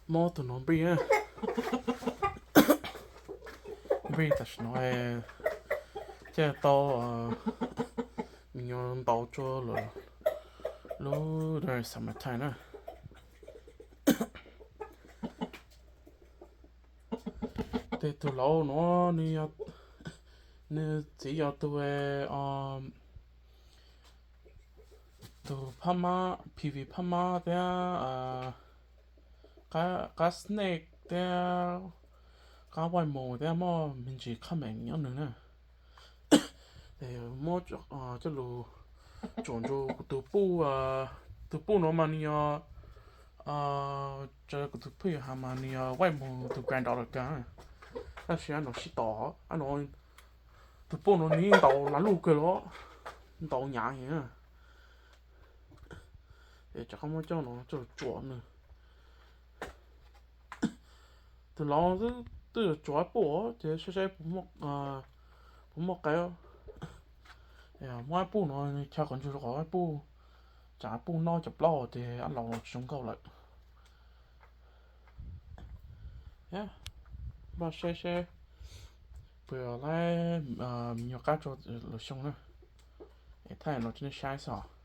Mob tus no npij, npij tam sim no thiaj tau me nyuam ntaus tsua lub summertime na. Tes tus laus no, nws txiv yog tus, tus phab mab, P V phab mab thiab qab snake thiab qab white mold thiab muaj me ntsis comment nyob nws na. Muab coj lus tsuam nrug kuv tus puj, tus puj no mas nws yog, kuv tus phwj yog has mas nws yog white mold tus granddaughter ka. Tab sis a no sib tom, a no tus puj no nws ntaus lav luj kawg los ntaus nyav heev. Es rov qab muab coj no coj tsuam nws. Tus laus twb yuav tsuav ib puj ces saib saib puas muaj qe. Muab ib puj no chaw qhov ntsug rau qhov ib puj, tsam ib puj noj cov plaub ces ab laus los tsis zoo nkauj lawm. Npaj saib seb puas laib me nyuam qab rau lwm xyoo na. Es thaij no rau nej saib xwb os.